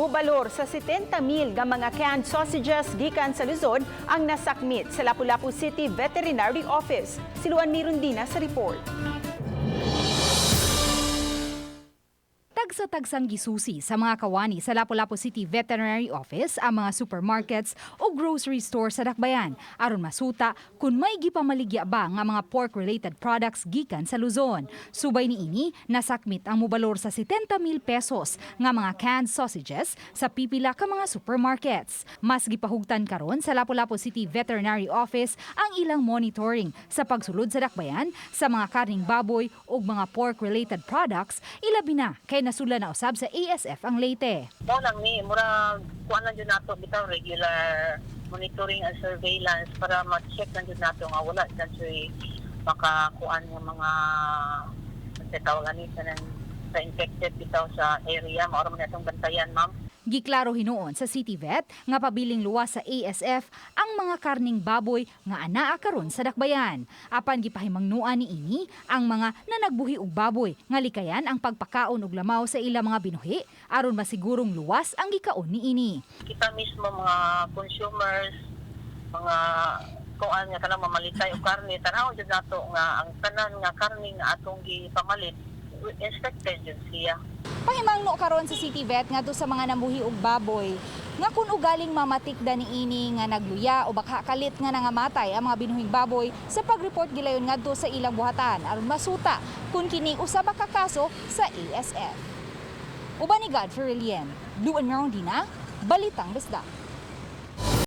Mubalor sa 70,000 nga mga canned sausages gikan sa Luzon ang nasakmit sa Lapu-Lapu City Veterinary Office. Si Luan Mirundina sa report. Tagsa-tagsang gisusi sa mga kawani sa Lapu-Lapu City Veterinary Office ang mga supermarkets o grocery store sa Dakbayan aron masuta kung may gipamaligya ba nga mga pork-related products gikan sa Luzon. Subay niini, nasakmit ang mubalor sa 70,000 pesos nga mga canned sausages sa pipila ka mga supermarkets. Mas gipahugtan karon sa Lapu-Lapu City Veterinary Office ang ilang monitoring sa pagsulod sa Dakbayan sa mga karning baboy ug mga pork-related products, ilabi na kay nasula na usab sa ASF ang Leyte. Mo lang ni mura kuan lang jud nato bitaw, regular monitoring and surveillance para ma-check lang jud nato nga wala na jud makakuan ng mga sa tawag ani sa nang sa infected bitaw sa area. Mao ra man atong bantayan, ma'am. Giklaro hinuon sa City Vet nga pabiling luwas sa ASF ang mga karning baboy nga anaa karon sa Dakbayan. Apan gipahimangnuan niini ang mga nanagbuhi og baboy nga likayan ang pagpakaon og lamaw sa ilang mga binuhi aron masigurong luwas ang gikaon niini. Kita mismo mga consumers, mga kuan nga kanang mamalitay og karne, tan-awon jud nato nga ang tanan nga karne nga atong gipamalit inspected jud siya. Pahimangno karon sa City Vet ngadto sa mga namuhi og baboy nga kun ugaling mamatikda niini nga nagluya o baka kalit nga nangamatay ang mga binuhing baboy, sa pag-report gilayon ngadto sa ilang buhatan aron masuta kung kini usa ba ka kaso sa ASF. Uban ni Godfrey Relien, Luan Merondina, Balitang Bisdak.